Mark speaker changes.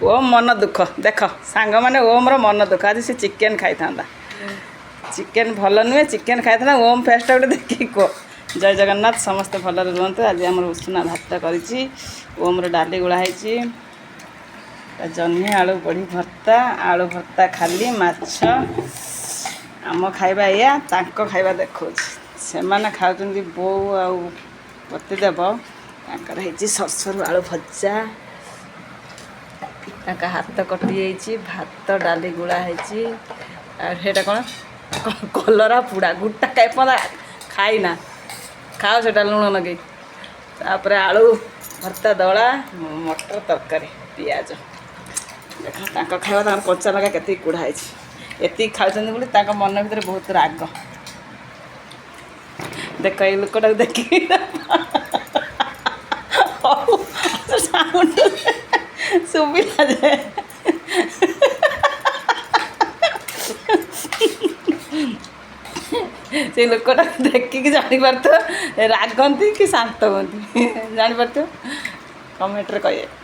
Speaker 1: ଓମ୍ ମନ ଦୁଃଖ ଦେଖ ସାଙ୍ଗମାନେ, ଓମ୍ର ମନ ଦୁଃଖ। ଆଜି ସେ ଚିକେନ୍ ଖାଇଥାନ୍ତା। ଚିକେନ୍ ଭଲ ନୁହେଁ, ଚିକେନ୍ ଖାଇଥାନ୍ତା। ଓମ୍ ଫେସ୍ଟା ଗୋଟେ ଦେଖିକି କୁହ। ଜୟ ଜଗନ୍ନାଥ, ସମସ୍ତେ ଭଲରେ ରୁହନ୍ତୁ। ଆଜି ଆମର ଉଷୁନା ଭାତ କରିଛି, ଓମ୍ର ଡାଲି ଗୋଳା ହେଇଛି, ଜହ୍ନି ଆଳୁ ବଢ଼ି ଭର୍ତ୍ତା, ଆଳୁ ଭର୍ତ୍ତା ଖାଲି, ମାଛ। ଆମ ଖାଇବା ଏଇଆ। ତାଙ୍କ ଖାଇବା ଦେଖାଉଛି। ସେମାନେ ଖାଉଛନ୍ତି ବୋଉ ଆଉ ପତିଦେବ। ତାଙ୍କର ହେଇଛି ସରସରୁ ଆଳୁ ଭଜା। ତାଙ୍କ ହାତ କଟିଯାଇଛି। ଭାତ ଡାଲି ଗୋଳା ହେଇଛି। ଆଉ ସେଇଟା କ'ଣ? କଲରା ପୋଡ଼ା। ଗୋଟା ଏପର୍ଯ୍ୟନ୍ତ ଖାଇନା, ଖାଅ ସେଟା ଲୁଣ ଲଗେଇ। ତାପରେ ଆଳୁ ଭର୍ତ୍ତା ଦଳା, ମଟର ତରକାରୀ, ପିଆଜ। ଦେଖ ତାଙ୍କ ଖାଇବା। ତାଙ୍କର କଞ୍ଚା ଲଙ୍କା କେତିକି କୁଢ଼ା ହେଇଛି। ଏତିକି ଖାଉଛନ୍ତି ବୋଲି ତାଙ୍କ ମନ ଭିତରେ ବହୁତ ରାଗ। ଦେଖ ଏଇ ଲୋକଟାକୁ ଦେଖିକି, ହଉ ସାଉଣ୍ଡ ଶୁଭିଲା ଯେ। ସେଇ ଲୋକଟାକୁ ଦେଖିକି ଜାଣିପାରୁଥିବ ରାଗନ୍ତି କି ଶାନ୍ତ ହୁଅନ୍ତି, ଜାଣିପାରୁଥିବ। କମେଣ୍ଟରେ କହିବେ।